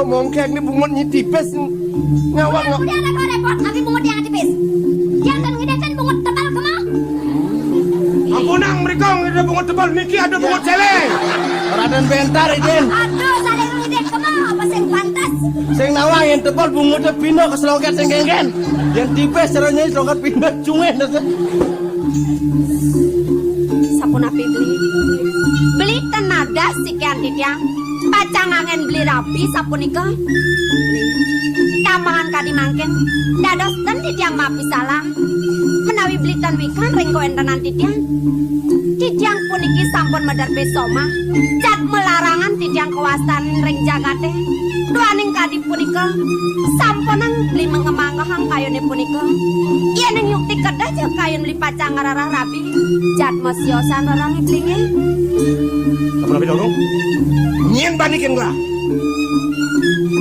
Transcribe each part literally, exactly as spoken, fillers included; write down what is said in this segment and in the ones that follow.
Mongkek ni bungut nyi tipis. Ngawak ngawak. Udah, udah, kau repot, tapi bungut yang tipis. Jangan ngidih kan bungut tebal kemau. Ampun, nang, mriko ngidih bungut tebal, niki ada bungut celeng. Raden Bentar, Idin. Aduh, saling ngidih kemau, apa sing pantas? Sing nawang yang tebal bungut pino keselongket sing kengken. Yang tipis caranya selongket pino cungeh nasa. Sapunapi beli? Beli ten nadas sikian titiang. Pacang angen beli rabi sapunika. Beli. Tambahan kadi mangkin. Dados ten titiang mapi salah. Menawi beli ten wikan ring kawentenan titiang. Titiang puniki sampun mederbe somah. Jadma larangan titiang kawastanin ring jagate. Duaning kadi punika, sampunang beli mengemanggehang kayune punika. Yening yukti kedah ja kayun beli pacang ngrereh rabi, jadma siosan rereh beli nggih. Apa napi dong? Nyen banikin gelah.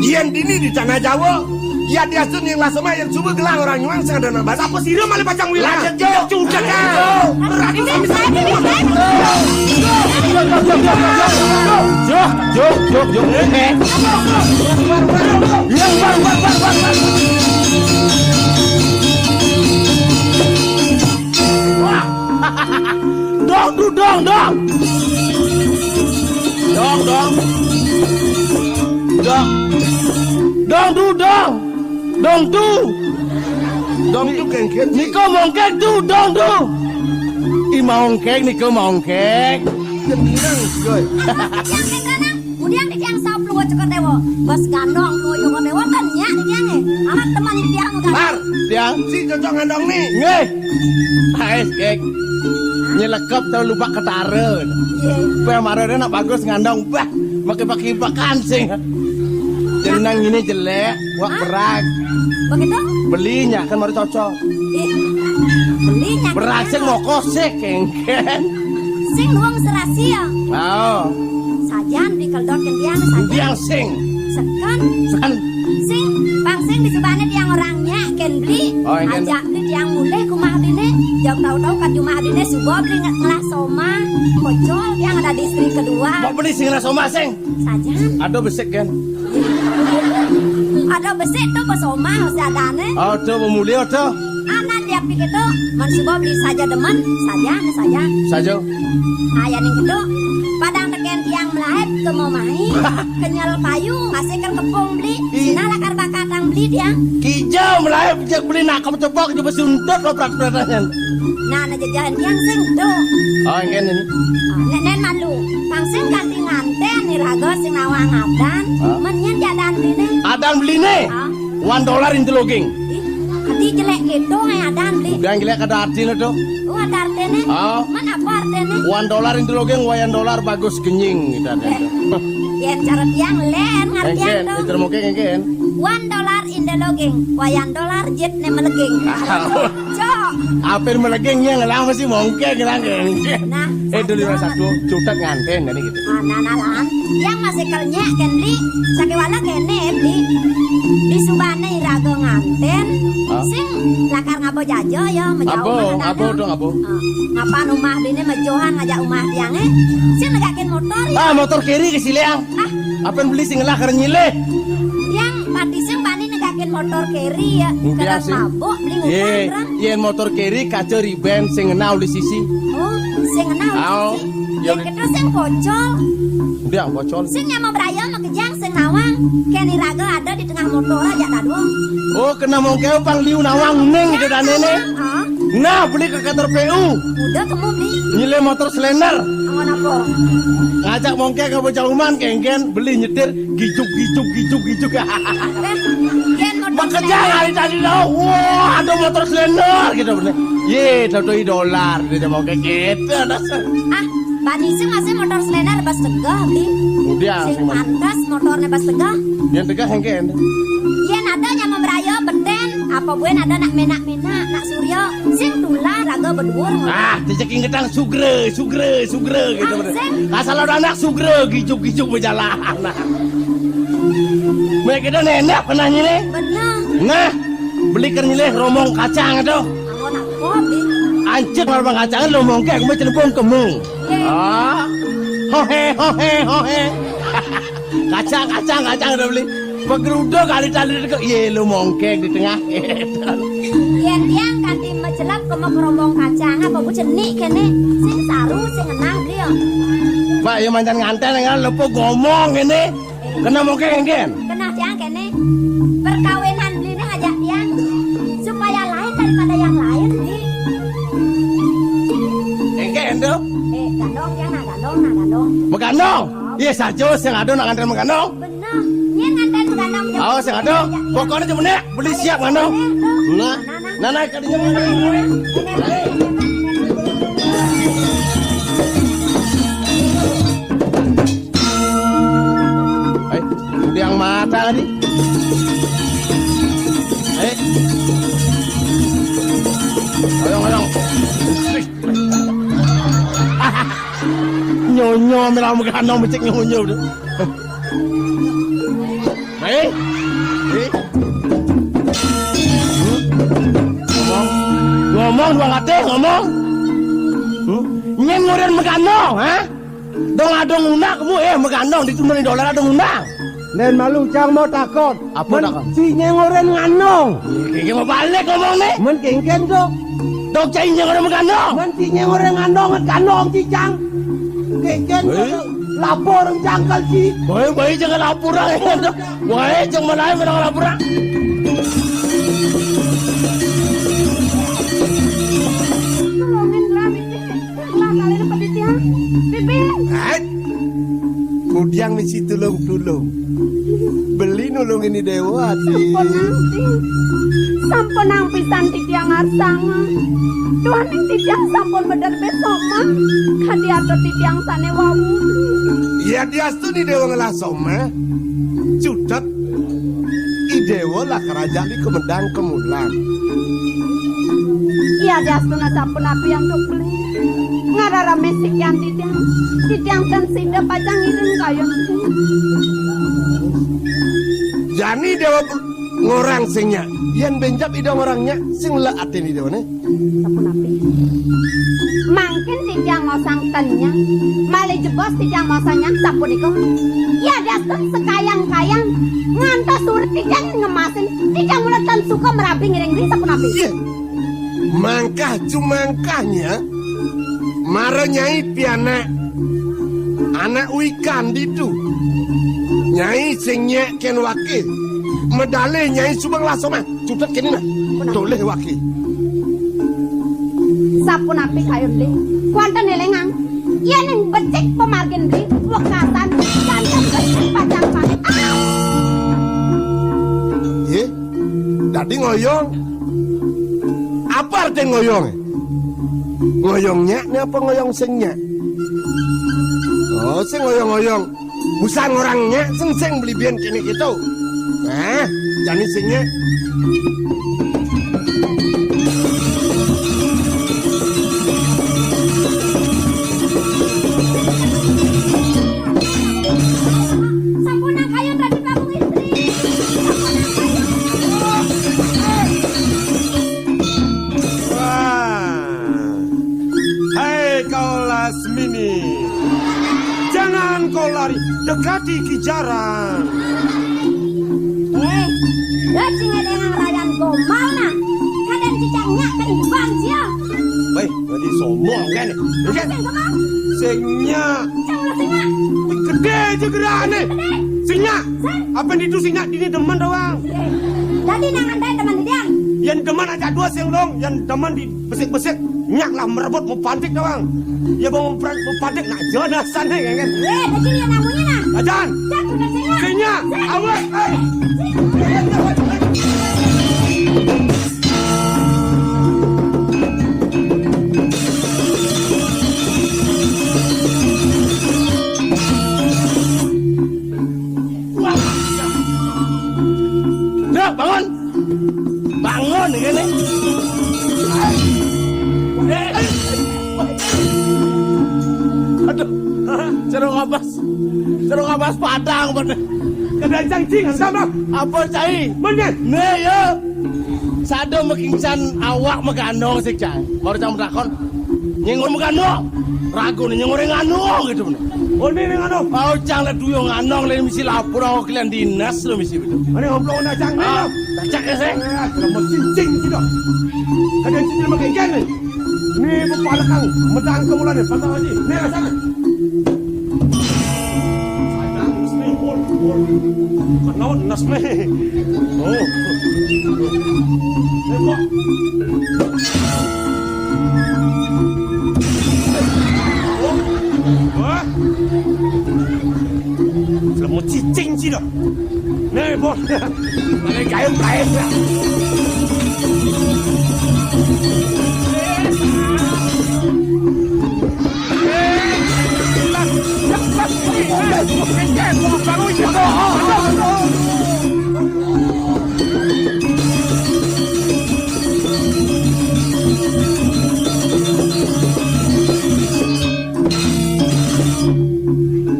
Yen dini di tanah Jawa, ya diastun yang lah sama yang coba gelah orang nyuang sing ada nambah. Sapa sira malih pacang wilang? Lanjut, Jo. Cudak, ah. Ratu sami sami. Jo, Jo, Jo, Jo. Eh. Iya, bang, bang, bang, bang, bang. Wah. Dong, du, dong, dong. Dong, dong. Dong. Dong, du, dong. Dong, du. Dong, du, kengken. Nika mongkek, du, dong, du. I mongkek, nika mongkek. Gendang, Joy. Udiang titiang saup luwa Cokor Dewa. Bas gandong luwa Cokor Dewa, ten nyak titiang, eh. Amat teman titiang, kan. Mar. Tiang. Si cocok ngandong nih. Nggih. Ais, Kek. Nyelekep tau lubak ketara. Iya. Bah, mara nak bagus ngandong. Bah, makin pakai pakan sing. Jenang ini jelek, wak. Hah? Berak. Begitu? Beli nyak kan mara cocok. Ih, beli nyak. Berak sing mokos sih, kengken. Sing luwung serasi ya. Oh. Sajan dikeldot ke tiang sajan. Tiang sing. Seken. Seken. Sing, bang sing di subane tiang orang nyak ken beli. Oh, ken. Ajak beli tiang mulih ke rumah bine. Jauh tahu-tahu kan rumah bine subuh beli nge-, ngelah soma. Pocol tiang ada di istri kedua. Mau beli sing ngelah soma sing. Sajan. Ada besik kan? Ada besik tuh ke soma, masih ada aneh. Ada pemulih ada. Anak dia pikir tuh, men subuh beli saja demen, saja, saja. Saja. Ayah ning gitu, padang teken tiang melahip ke mau mai, kenyal payu, masih kan kepung beli. Ih. Sina lakar bakatang beli tiang. Kijau melahip jak beli nak kepecebok coba suntut lo prak-prakannya. Nah, nah jajahan tiang sing tuh. Oh, yang ini. Ah, nek nen malu. Pang sing ganti nganten ni raga sing nawang adan. Hah? Men nyen jadan beli ne. Adan beli ne? Ah. One dollar in the logging. Ih, ati jelek gitu ngai adan beli. Udah jelek ada artinya tuh. Oh, ada artinya. Ah. Men apa artinya? One dollar in the logging, wayan dollar bagus genying gitu ada. Eh, yen cara tiang len ngertian. Engken, tuh. Itu mungkin engken. One dollar in the logging, wayan dollar jet ne meleging. Cok. Apen meleging yang lama sih mongke ngelang. Nah, eh, dulu satu, satu, cutek nganten jadi gitu. Ah, nah, nah, lan. Yang masih kernya ken beli, sakewala kene beli. Di subane iraga nganten, hah? Sing lakar ngapa jaja ya, menjauh. Apa, mana apa ada. Dong, apa? Ah, ngapa rumah dine mejohan ngajak rumah tiange? Sing negakin motor ya. Ah, motor kiri ke sileang. Ah. Apen beli sing lakar nyilih. Yang pati sing bani negakin motor kiri ya. Udah keren sih. Mabuk beli. Ye, ngutang, yen motor kiri kaca riben sing ngena uli sisi. Oh, sing ngena uli sisi. Ayo. Yang kedua sing pocol. Udah pocol. Sing nyama beraya sama kejang sing nawang. Keni raga ada di tengah motor aja tadu. Oh, kena mongkeu pang liu nawang ning gitu dan nene. Ah. Nah, beli ke kantor P U. Udah kamu beli. Nyilih motor Slender. Angon apa? Ngajak mongkek ke bocah uman kengken beli nyetir gijuk gijuk gijuk gijuk. Eh, yen motor Slender. Makejang hari tadi dah. Wah, ada motor Slender gitu bener. Ye, tahu dolar dia mongkek gitu dasar. Ah, Mbak Ningsih masih motor Slender bas tegah, Bi. Udah, sing sing pantas motornya bas tegah. Yang tegah kengken. Yen ada nyama beraya beten, apa buen ada nak menak-menak, nak surya, sing tular raga beduur. Ah, tijek ingetang sugre, sugre, sugre gitu. Ah, bener. Sing. Asal ada anak sugre, gijuk-gijuk berjalan. Baik kita nenek pernah nyilih. Bener. Nah, beli ker nyilih romong kacang itu. Anggo nak kopi. Ancet romong kacang romong kek mau celebong kemung. Ye. Ah. Hohe, hohe, hohe. Kacang, kacang, kacang udah beli. Pagruduk kali tali kok, yé, lu mongkeng di tengah. Yén tiang kanti macelep ka makerombong kacang, apa ku cenik kéné? Sing saru, sing ngenah, beli, ya. Mbak, ya mancan nganten, kan lepo ngomong kéné. Kena mongkeng, kéngkén? Kena tiang kéné. Perkawinan beli ini ngajak tiang supaya lain daripada yang lain, beli. Kéngkén to? Eh, gandong tiang, nah, gandong, nah, gandong. Megandong? Oh. Iya, saja sing ada nak nganten megandong. Nah, nyén nganten gandong. Oh, sing ada. Pokoknya cuma nek beli siap, mano. Nah, nah, nah, kadinya mana? Eh, udah yang mata tadi. Eh. Ayo, ayo. Nyonyo, mira megandong becik nyonyo tu. Hei, hei. Ngomong, ngomong dua kata, ngomong. Hmm? Nyén ngoren megandong, ha? Dong ada ngundang kamu, eh, megandong di tumbal dolar ada ngundang. Nen malu cang mau takon. Apa takon? Si nyén ngoren ngandong. Iki mau balik ngomong nih. Men kéngkén to. Dok cai nyén ngoren megandong. Men si nyén ngoren ngandong, ngandong cicang. Kéngkén to. Lapor cangkal ci. Baik, baik, jangan lapor, ah. Wah, cuma lain orang laporan. Tolongin lah, Bibi. Lah, kalian apa di tiang? Bibi. Hai. Kudiang mesti tulung-tulung. Beli nulungin di dewa, ati. Sampun nampi. Sampun nampi santi tiang arsang. Tuhan ing titiang sampun mederbe soma. Kadi atur titiang sane wau. Iya, diastuni dewa ngelah soma. Cutet. I dewa lah karaja di kumedang kemulan. Iya, diastuna sampun api antuk beli. Ngarara mesik yang titiang. Titiang ten sida pacang ngiring kayun. Jani dewa ngorang sing nyak. Yen benjap ida ngorang nyak, sing lek atene dewane. Sapunapi? Mangkin titiang ngosang ten nyak, malih jebos titiang ngosang nyak sapunika. Ya, diastun sekayang-kayang ngantos sore titiang ngemasin, titiang mula tan suka merabi ngiring-ngiring sapunapi? Iya. Mangkah jumangkahnya, mara nyai pianak anak wikan ditu. Nyai sing nyek ken wake, medale nyai subeng lasomah. Cutet kene nah. Toleh waki. Sapunapi kayun, Li? Kuanten elengang. Yen ing becik pemargin, Li, wekasan, janten becik pacang pamit. Ah! Ye, dadi ngoyong. Apa arti ngoyong? Ngoyong nyak ne apa ngoyong sing nyak? Oh, sing ngoyong-ngoyong. Busan orang nyak sing sing beli biyen kene gitu. Nah, jani sing nyak. Sampun nang kayun Raden Prabu Istri. Sampun nang kayun. Wah. Hai kau Lasmini. Jangan kau lari, dekati kijaran. Eh, ya sing ada yang rayan gombal nah. Kadang cicak nyak kerimbang sia. Weh, dadi sombong kan? Kan? Sing sombong? Sing nyak. Cang lah sing nyak. Gede aja gerane. Gede. Sing nyak. Sing. Apa itu sing nyak dini demen doang. Eh, dadi nang antai teman didian. Yang demen aja dua sing dong, yang demen di besik-besik, nyak lah merebut mau pantik doang. Ya mau mempra-, mau pantik nak jodoh sana ya kan? Eh, kecil ya namanya nah. Ajan. Cak, udah sing nyak. Sing nyak. Sing. Awas. Eh. Nduk, bangun. Bangun iki ne. Aduh. Jero kapas. Jero kapas padang bener. Kedancang cing sama. Apa cai? Bener. Ne ya. Sado mekingsan awak megandong sik cai. Baru cang takon. Nyengor megano. Ragu nih nyengor ngano gitu bener. Oh, ini ngano. Mau cang le duyung ngano le misi lapor aku kalian dinas lo misi betul. Ini ngobrol dah cang. Ah, nih. Cak ya sih. Eh, kamu cincin gitu. Kadang cincin pakai ikan nih. Ini kepala kang, medang ke mulane, pasang aja. Nih, rasakan. Sayang, sini, pur, pur. Kenapa nas nih? Oh. Eh, kok? Oh. Wah. Selemu cicing sih dah. Nih, pur. Mana kayu kayu dah.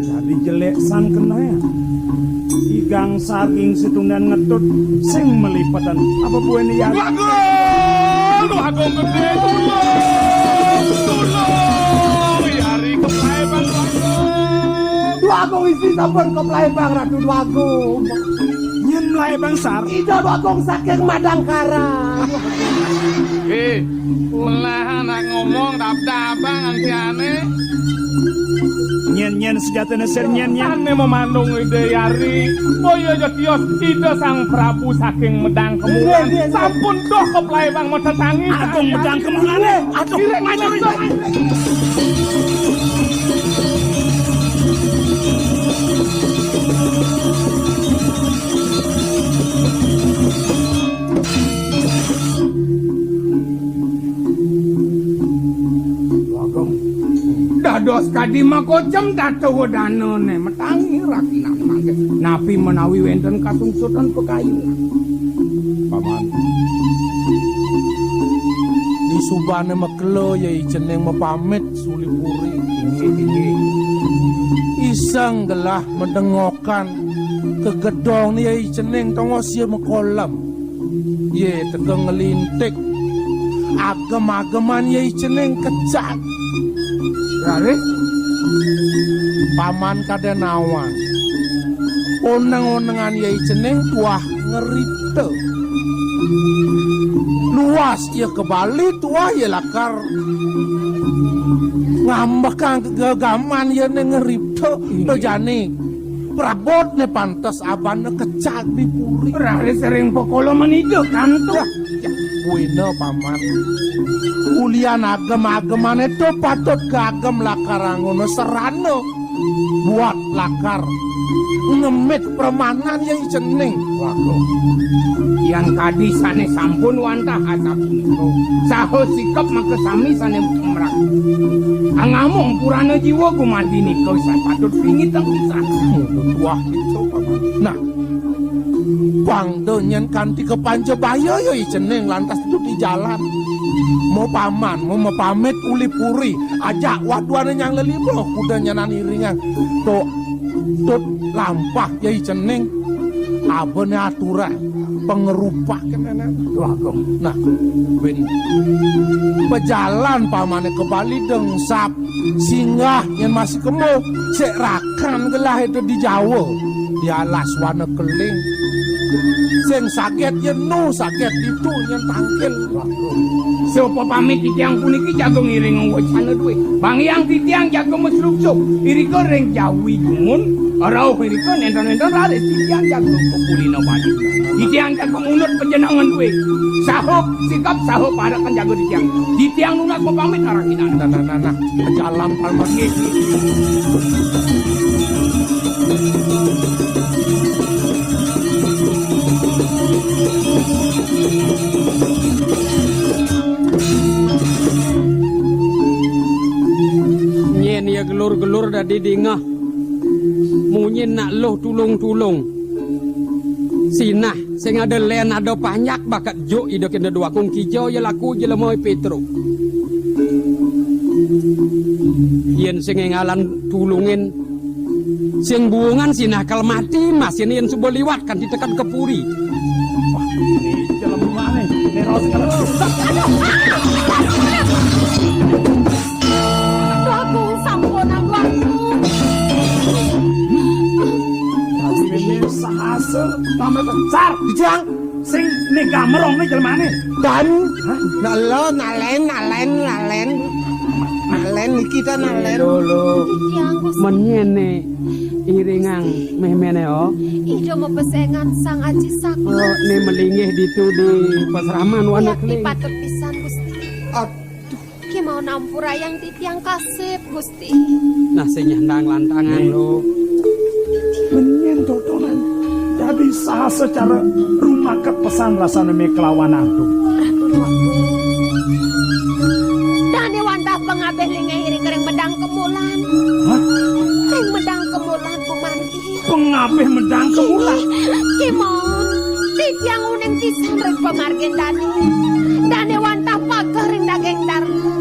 Dadi jelek san keneh. Igang saging situndan ngetut sing melipetan. Apa buene ya? Dwagung! Dwagung gedhe, tulung! Tulung! Yari keplae, Bang, Dwagung! Dwagung isi sampun keplae, Bang Ratu Dwagung. Yen mlae, Bang Sar. Ida Dwagung saking Madangkara. Eh, melah anak ngomong dab-dabang antiane. Nyen-nyen sejatine sir nyen-nyen. Ane memandung Ida Yari. Boya jetios Ida Sang Prabu saking Medang Kemulan. Nggih, nggih, nggih. Sampun doh keplae Bang Metetangi. Agung Medang Kemulane. Aduh, maju, maju. Dados kadi makocem tata wedanane metangi rakinan mangke. Napi menawi wenten kasungsutan pekayunan? Paman. Disubane mekelo ya icening mepamit sulipuri. Inggih, inggih. Iseng gelah medengokan kegedong ya icening tongos ya mekolem. Ye teka nglintik. Agem-ageman ye icening kecak. Raris? Paman kadén nawang. Oneng-onengan ye icening tuah ngeripta. Luas ye kebali tuah ye lakar ngambekang kegagaman ye né ngeripta. Inggih. To jani. Prabot né pantes abana kecag di puri. Raris ring pakala menika kantuk. Yah, yah, buina, Paman. Ulian agem-agemane to patut kagem lakar anggona serana buat lakar ngemit pramanan ya icening. Waduh. Yan kadi sane sampun wantah asapunika. Saha sikep makasami sane merang. Angamung purana jiwa gumanti nika san patut pingitang pisan. Tuah itu, Paman. Nah, pang to nyen kanti kapanca baya ya icening lantas duduk di jalan. Mau paman, mau mapamit uli puri, ajak waduane nyang lelima, kuda nyanan iringan. Tok, tut lampah ya icening. Abane aturan. Pangerupak kéné. Wah, Gong. Nah, win pejalan pamane ke Bali dengsap singgah yén masih kemo sik rakan gelah itu di Jawa. Di alas wana keling. Sing saget yén nu saget ditu yén tangkil. Wah, Gong. Sapa pamit titiang puniki jaga ngiring wacana duwe. Bang Hyang titiang jaga mesluksup. Irika ring Jawi Jumun, rauh irika nénten-nénten raris titiang jaga kukulina padi. Titiang jaga munut panjenengan duwe. Saha sikap saha parekan jaga titiang. Titiang nunas mapamit arahinan. Nah, nah, nah, nah. Jalan palmaki. Nyén ya gelur-gelur dadi dingeh. Munyin nak luh tulung-tulung. Sinah sing ada len ada panjak bakat juk ida kena dua kung kija ya laku jelema Petruk. Yén sing énggalan tulungin, sing buungan sinah kal mati, masin yén suba liwat kanti teken ke puri. Wah, ini jelema nih, ini raos kalau. Aduh. Sar, Jang, sing né gamrong né jelemané. Dan, hah? Nalo, nalen, nalen, nalen. Nalen iki ta nalen. Lho, lho. Titiang, Gusti. Men ngéné iringang méh méné, oh. Ida mapesengan Sang Aji Sakti. Oh, né melinggih ditu di pasraman Wana Yakti Keling. Patut pisan, Gusti. Aduh. Kémaon ampurayang titiang kasép, Gusti. Nah, sing nyandang lantangan, lho. Men ngéné totonan dadi saha sacara rumaket pesan rasané mé kelawan atuh. Ratu Déwa Agung. Dané wantah pangabih linggih iring-iring medang kemulan. Hah? Ring medang kemulan, Gumanti. Pangabih medang kemulan. Inggih, kémaon. Titiang uning pisan ring pamargin dané. Dané wantah pageh ring daging darma.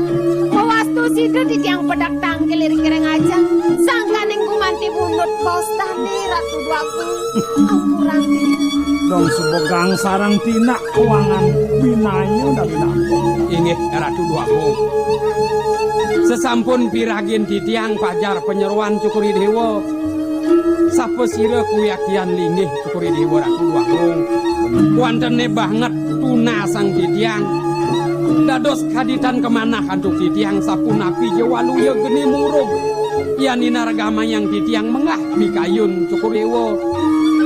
Mawastu sida titiang pedek tangkil iring-iring ajeng. Sangkaning gumanti bunut baos dané, Ratu Déwa Agung. Ampurang titiang. Dong subegang sareng tinak kuangan binaya dadi nampung. Inggih, Ratu Déwa Agung. Sesampun piragin titiang pajar panyeroan Cokor I Déwa. Sapasira kawiaktian linggih Cokor I Déwa Ratu Déwa Agung. Wantené banget tunasang titiang. Dados kaditan kamanah antuk titiang sapunapi ja waluya geni murub. Yan inargamayang titiang menggah pikayun Cokor I Déwa.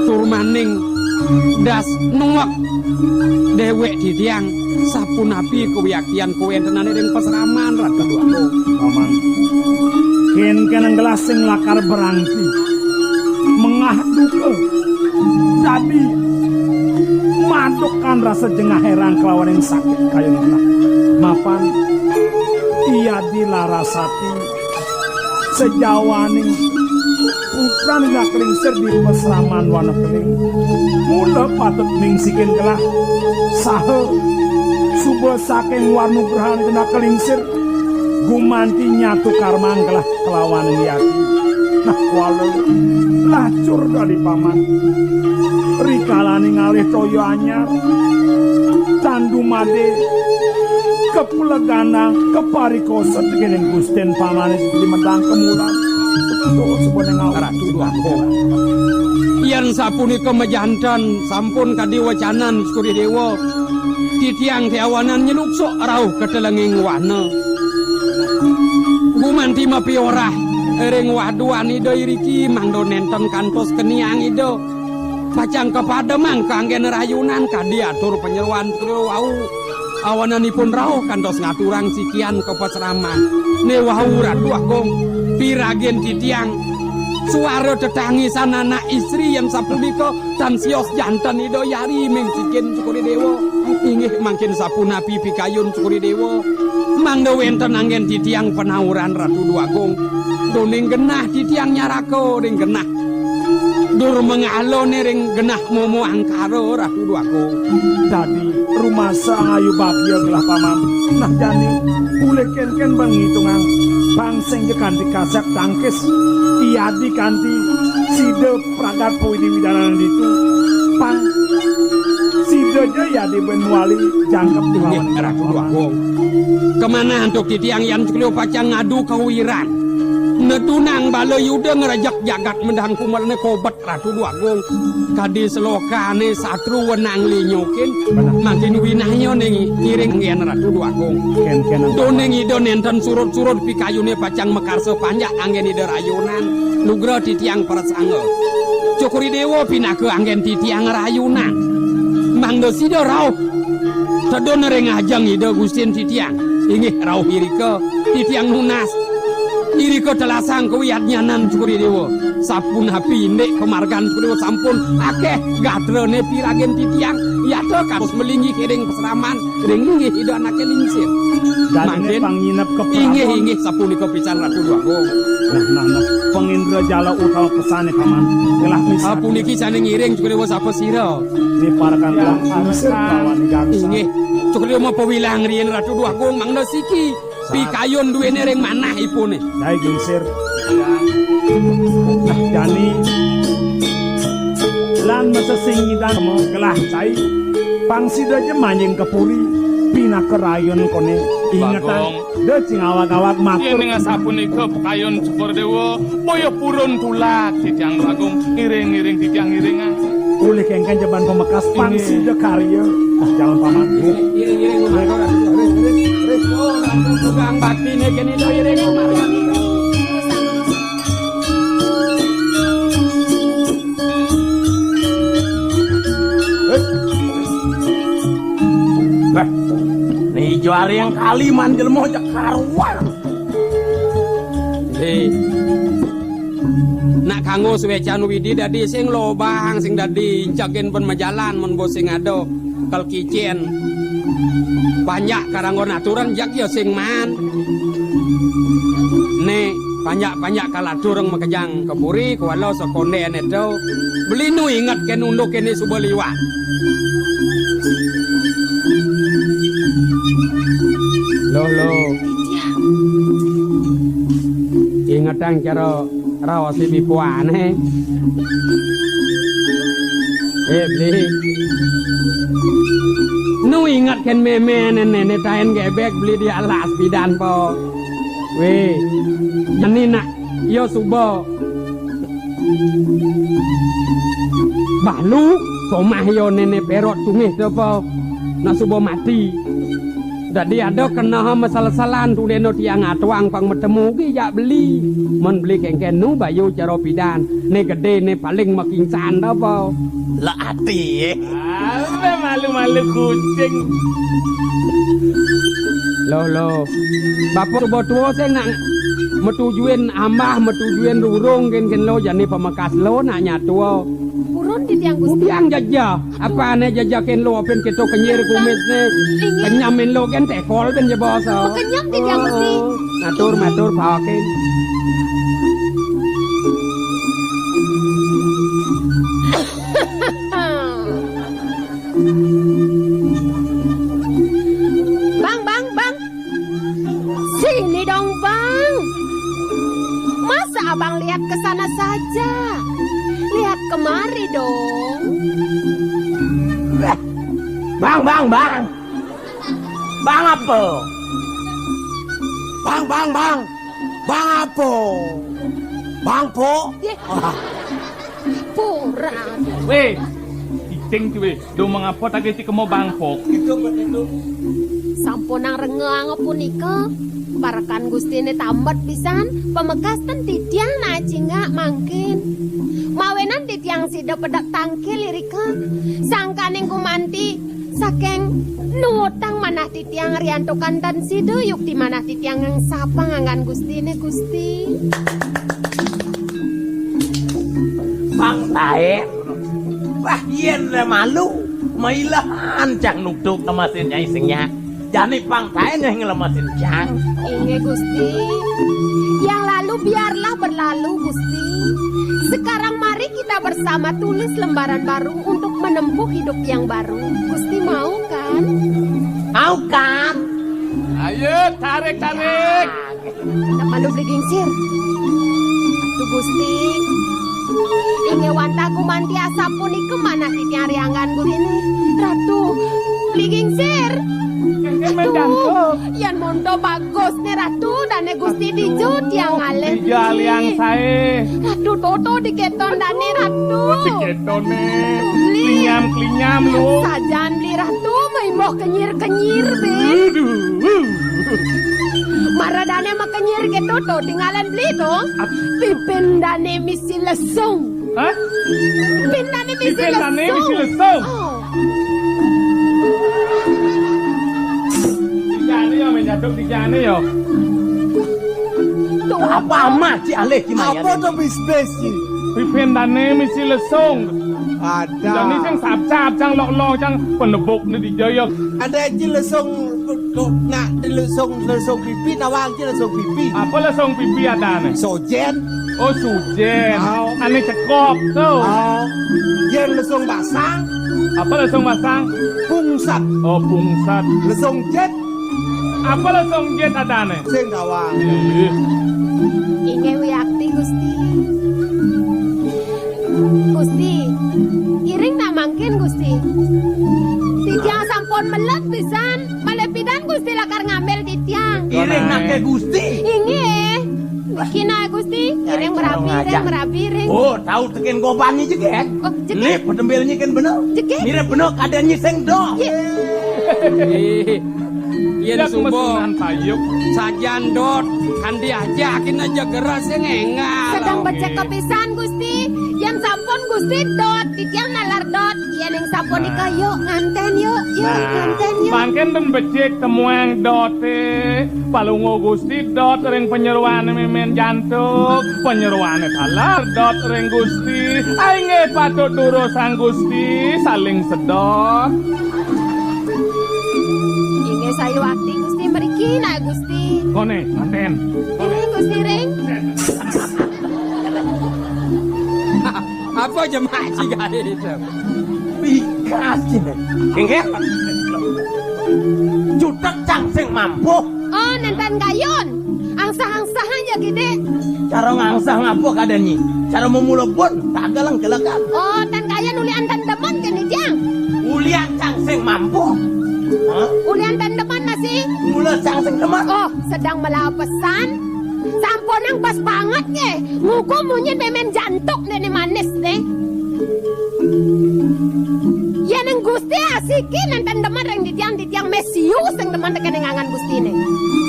Tur maning das nuwek déwék titiang sapunapi kawiaktian kawéntenané ring pasraman Ratu Déwa Agung. Paman. Kénkén gelah sing lakar berangti. Mengah duka. Dadi madukan rasa jengah hérang kelawan ing sakit kayun genah. Mapan Ida Larasati sajawaning putran Ida Klingsir di pasraman Wana Keling. Mula patut mingsikin gelah saha suba saking warna grahan Ida Klingsir gumanti nyatu karman gelah kelawan yati. Nah, kuala lacur dadi paman. Rikalaning ngalih toya anyar, tan dumadé kapleganang, kaparikosa tegening Gustin pamané di medang kemulan. Tuh, sebenarnya Ratu Déwa Agung. Yan sapunika majanten sampun kadi wecanan Cokor I Déwa. Titiang té awanan nyeluksuk rauh ka telenging wana. Gumanti mapiorah ring waduan Ida iriki mangda nénten kantos keniang Ida. Pacang kapademang kanggén rayunan kadi atur panyeroan Cokor I Déwa wau. Awananipun rauh kantos ngaturang sikian ka pasraman. Né wau Ratu Agung, piragin titiang suara tetangisan anak istri yan sapunika tan sios janten Ida Yari mingsikin Cokor I Déwa. Inggih mangkin sapunapi pikayun Cokor I Déwa. Mangda wénten anggén titiang panauran Ratu Déwa Agung. Duning genah titiang nyaraka ring genah. Dur mangaloné ring genah momo angkara Ratu Déwa Agung. Dadi rumasa ayu bagia gelah paman. Nah jani, ulih kénkén bang ngitungang pang sing ja kanti kasép tangkis. Iadi kanti sida pragat pawidi-widanan ditu. Pang sida ja iadi ben wali jangkep. Inggih, kelawan Ratu Déwa Agung. Kamanah antuk titiang yan Cokor I Déwa pacang ngadu kawiran. Nedunang bala Yuda ngrejek jagat medang kumelané kobet Ratu Déwa Agung. Kadi selokané satru wenang linyokin. Mangkin winahya ning ngiring anggén Ratu Déwa Agung. Kénkén. Duning Ida nénten surud-surud pikayuné pacang makarsa panjak anggén Ida rayunan. Lugra titiang prasangga. Cokor I Déwa pinaka anggén titiang rayunan. Mangda sida rauh tedun ring ajeng Ida Gustin titiang. Inggih rauh irika titiang nunas. Irika telasang kawiadnyanan Cokor I Déwa. Sapunapi indik kamargan Cokor I Déwa sampun akéh gatrané piragin titiang. Yata kados malinggih ring pasraman. Ring linggih Ida Anaké Lingsir. Dadiné mangkin panginep keprawan. Inggih, inggih, sapunika pisan Ratu Déwa Agung. Nah, nah, nah. Pangindra jala utama pesané paman. Gelah pisan. Sapuniki sané ngiring Cokor I Déwa sapasira. Né parekan Ida Lingsir kelawan Ida Angsal. Inggih. Cokor I Déwa mapawilang riin Ratu Déwa Agung mangda siki pikayun duwéné ring manah ipuné. Dai Lingsir. Nah, jani lan masesing ngidan gelah cai. Pang sida ja manjing ka puri, pinaka rayun koné. Ingetang, Bagong. Da cing awag-awag matur. Yén ing asapunika pakayun Cokor I Déwa, boya purun tulak titiang Bagong, ngiring-ngiring titiang ngiringang. Boleh kengken jeban pamekas pang sida karya. Ah, jangan paman. Iring-iring mamarga. Tukang baktiné kéné lho, iring mamarga. Bah, né ijo areng kali man jelema aja karuan. Hé. Nak kanggo suécan Widi dadi sing lobang, sing dadi incekin pun majalan, mun bos sing ada kalkicén. Panjak karanggon aturan jak ya sing man. Né, panjak-panjak kalatureng makejang ka puri, kuala sakondén itu. Beli nu inget kén unduk kéné suba liwat. Loh, loh. Ingetang cara raos bipuané. Eh, Bli. Nu inget kén mémé néné taén gebek Bli di alas pidan po. Wéh, jani nak ya suba. Balu, somah ya néné pérot tungih to po. Nak suba mati. Dadi ada kena masal-salan tuléna tiang atuang pang matemu ugi jak Beli. Mun Beli kéngkén nu bayu cara pidan, né gedé né paling makingsan apa? Lah ati, eh. Apa malu-malu kucing? Loh, loh. Bapak suba tua sing nak metujuin ambah, metujuin rurung kén-kén lo jani pamekas lo nak nyatua. Purun di tiang Gusti. Udiang jaja. Apané jajakin lo apin kita kenyir kumisné. Inggih. Kenyamin lo kan tekol kan ya basa. Kenyam di tiang Gusti. Oh, matur, matur, pawakin. Bang, bang, bang. Sini dong, Bang. Masa Abang lihat ke sana saja? Lihat kemari dong. Bang, bang, bang. Bang apa? Bang, bang, bang. Bang apa? Bang po? Yeh. Pura. Wéh, cicing ki wéh. Do mengapa tagih cik kemo bangkok? Sampunang rengang punika, parekan Gustiné tambet pisan, pamekas ten titiang nak cingak mangkin. Mawinan titiang sida pedek tangkil irika, sangkaning gumanti saking nuutang manah titiang riantukan ten sida yukti manah titiang ngangsapang anggan Gustiné, Gusti. Bang Taén. Wah, yén lé malu, mailehan cang nuktuk ngemasin nyai sing nyak. Jani Bang Taén nyai ngelemesin cang. Inggih, Gusti. Yang lalu biarlah berlalu, Gusti. Sekarang mari kita bersama tulis lembaran baru untuk menempuh hidup yang baru. Gusti mau kan? Mau kan? Ayo, tarik, tarik. Anak malu Beli Gingsir. Ratu Gusti. Inggih wantah gumanti asapunika manah titiang rianggan Gusti né. Ratu, Beli Gingsir. Ratu, yén monto bagus né Ratu, dané Gusti dija tiang ngalih. Dija liang saé. Ratu, toto dikéton dané Ratu. Dikéton né. Beli. Klinyam-klinyam lu. Sajan Beli Ratu, maimbah kenyir-kenyir, Bli. Aduh. Mara dané makenyir kéto to, tingalan Beli to. Ap- Pipin dané misi lesung. Hah? Pipin dané misi lesung. Pipin dané misi lesung. Oh. Tigané ya, men jatuh tigané ya. Tuh. Apa amat si alih ki mayan? Apa to bisnis ki? Pipin dané misi lesung. Ada. Jani sing sap-sap, cang lok-lok, cang penebuk né dija ya. Ada ci lesung nak di lesung, lesung pipi, nawang ci lesung pipi. Apa lesung pipi adané? Sujén. Oh, sujén. Oh. Ané cekop to. Oh. Yén lesung basang. Apa lesung basang? Pungsat. Oh, pungsat. Lesung jét. Apa lesung jét adané? Sing gawang. Ih. Inggih wiakti, Gusti. Gusti, iring nak mangkin, Gusti. Titiang sampun melet pisan, malih pidan Gusti lakar ngambil titiang. Iring nak ké Gusti. Inggih. Kina Gusti, ya, ring merabi, ring merabi, ring. Oh, tahu tekén gobané jegég. Oh, jegég. Né, petembilné kén bener. Jegég. Mirip bener keadaanné sing dot. Yé. Yén suba sajan dot, kanti ajak kina jegera sing énggal. Sedeng becik kepisan, Gusti. Yén sampun Gusti dot, titiang nalar dot. Yén ing sapunika, yuk, ngantén, yuk, yuk, nah, ngantén, yuk. Mangkin ten becik temuang doté. Palungguh Gusti dot ring panyeroané mémén jantuk. Panyeroané taler dot ring Gusti. Inggih patut durus Sang Gusti, saling sedot. Inggih sayuwakti Gusti mriki, nah Gusti. Koné, ngantén. Inggih Gusti ring. Apa jemak cigané to? Pikas ciné. Inggih. Jutek cang sing mampuh. Oh, nénten kayun. Angsah-angsah aja gedé. Cara ngangsah ngapa kadén nyi? Cara memula pun tak geleng gelegan. Oh, ten kayun ulian ten demen kéné, Jang. Ulian cang sing mampuh. Hah? Ulian ten demen masih. Mula cang sing demen. Oh, sedeng melapesan. Sampunang pas banget nggih. Ngukum munyin mémén jantuk déné manis né. Yén ing Gusti asiki nénten demen ring titiang, titiang mé siu sing demen tekén ing angan Gustiné.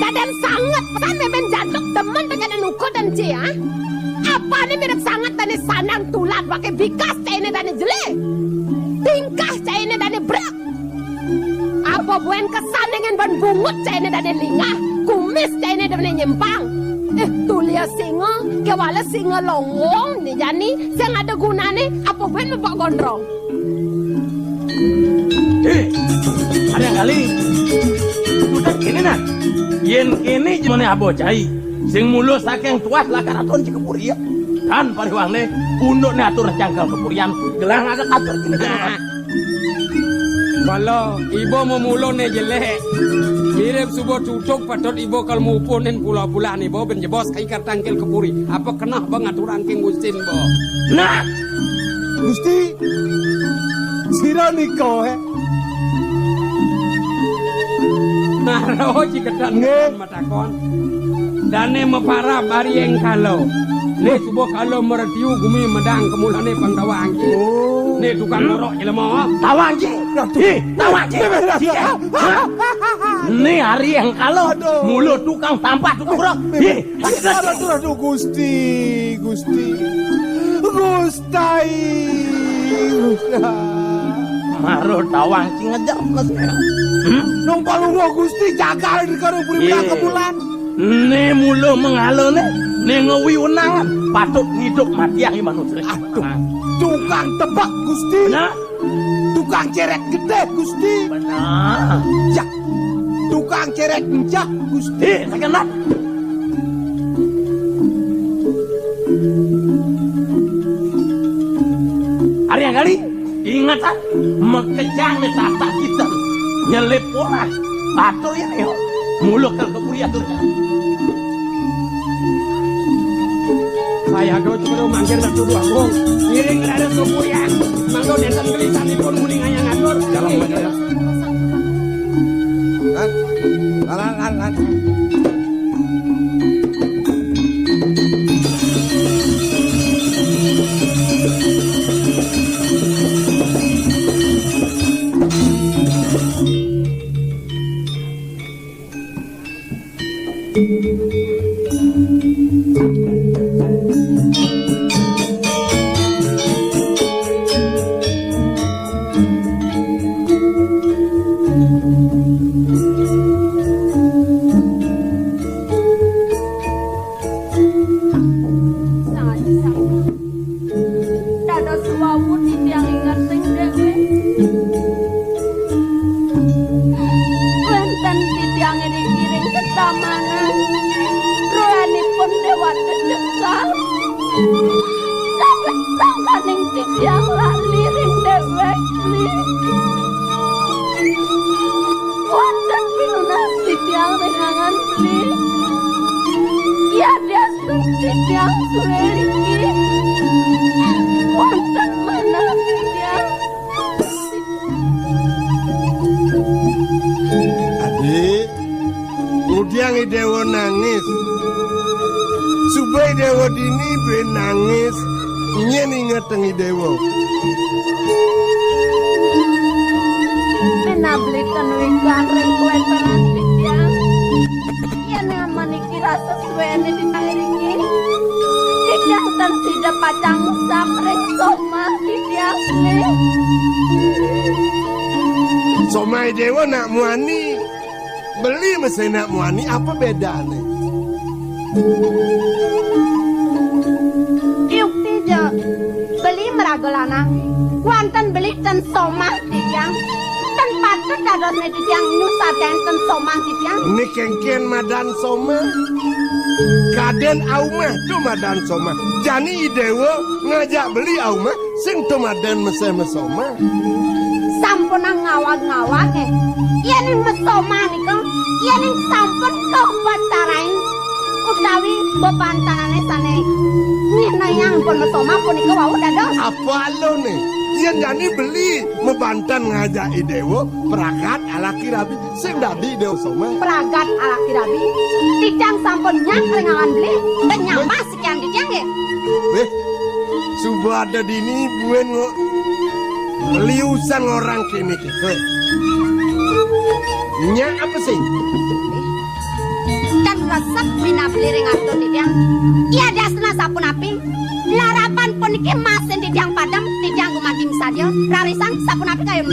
Kadén sanget pesan mémén jantuk demen tekén nukud dan cia. Apané mirip sanget dané sandang tulat pakai bikas cainé dané jelé. Tingkah cainé dané brek. Apa buin kesané ngén ban bungut cainé dané lingah, kumis cainé dané nyimpang. Eh, tulia singa, kéwala singa longong né jani, sing ada gunané, apa buin mebak gondrong. Eh, ada kali. Udah kéné nah. Yén kéné jemane abo cai. Sing mula saking tuas lakar aton cai kepuri ya. Tan pariwangné, pundukné atur cangkal kepurian, gelah ngagak atur kéné. Nah. Bala, iba mamulané jelék. Mirip suba tutuk patut iba kal mupunin pula-pula né, ba ben jebos kai kar tangkil kepuri. Apa keneh ba ngaturang king Gustin ba? Nah. Gusti, sira nika, eh? Nah, roh ciketan. Nggih. Takon. Dané maparab ari ing kala. Né suba kala mretiu gumi medang kemulané pang tawang ci. Oh. Né tukang norok jelema. Tawang ci. Aduh. Ih, tawang ci. Aduh. Ci, eh. Hah? Né ari ing kala. Aduh. Mula tukang tampah tukang rok. Ih. Aduh, aduh, aduh, Gusti, Gusti. Gusti. Mara tawang ci ngejer, Mas. Hmm? Nung palungguh Gusti jagal di karo puri. Iya. Bulan. Né mula mengalané, né ngewi wenangan, patut ngidup matiang i manusia. Aduh, tukang tebak, Gusti. Benar. Tukang ceret gedé, Gusti. Benar. Ya. Tukang ceret enjah, Gusti. Eh, sakenan. Ari kali, inget ah, makejang né tata kita. Nyelip ora. Atur ya, yo. Mula kal kepuri atur. Saya do cuma mangkir Ratu Dua Agung. Ngiring raris kepurian. Mangga nénten gelisanipun muni ngayang atur. Jalan, jalan. Lan, lan, lan, lan. Dados wau titiang inget ring déwék. Wénten titiang ngiring-ngiring tetamanan. Rohanipun Déwata Cekal. Tapi sangkaning titiang lali ring déwék. Wonten pinunas titiang ring angan beli. Yadiastun titiang sué niki. Wonten manah titiang. Adi, ngudiang I Déwa nangis. Buin Déwa dini, buin nangis, nyén ingetang I Déwa. Minabli ten wikan ring kuéntenan titiang. Yén amaniki rasa suéné titiang iriki, titiang ten sida pacang ngusap ring somah titiang, Bli. Somah I Déwa nak muani, beli mesti nak muani, apa bédané? Yukti ja, beli maraga lanang, wantun beli ten somah titiang. Ten patut dadosné titiang nyusatin ten somah titiang. Né kénkén madan somah? Kadén aumah to madan somah. Jani I Déwa ngajak beli aumah, sing to madan mesti masomah. Sampunang ngawag-ngawag, eh. Yéning masomah nika, yéning sampun kabetarain utawi bebantanané sané nyenengin pun masomah punika wau dados. Apa aluhné? Yén jani beli mabanten ngajak I Déwa, pragat alaki rabi, sing dadi I Déwa somah. Pragat alaki rabi, titiang sampun nyak ring awan beli, ben nyamah sikian titiang nggih. Béh, suba ada dini buin ngo-, liusan orang kéné ké. Héh. Nyak apa sih? Tan resep minabli ring atur titiang. Iya dasna sapunapi? Larapan puniki masin titiang padem, titiang gumanti sadia. Rarisang sapunapi kayun?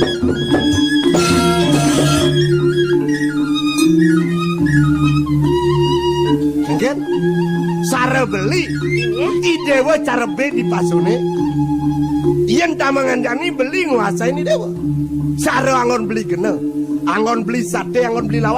Mungkin sara beli. Inggih. I Déwa cara bé di pasuné. Yén tamangan jani beli nguasain I Déwa. Sara anggon beli gena, anggon beli saté, anggon beli lawar,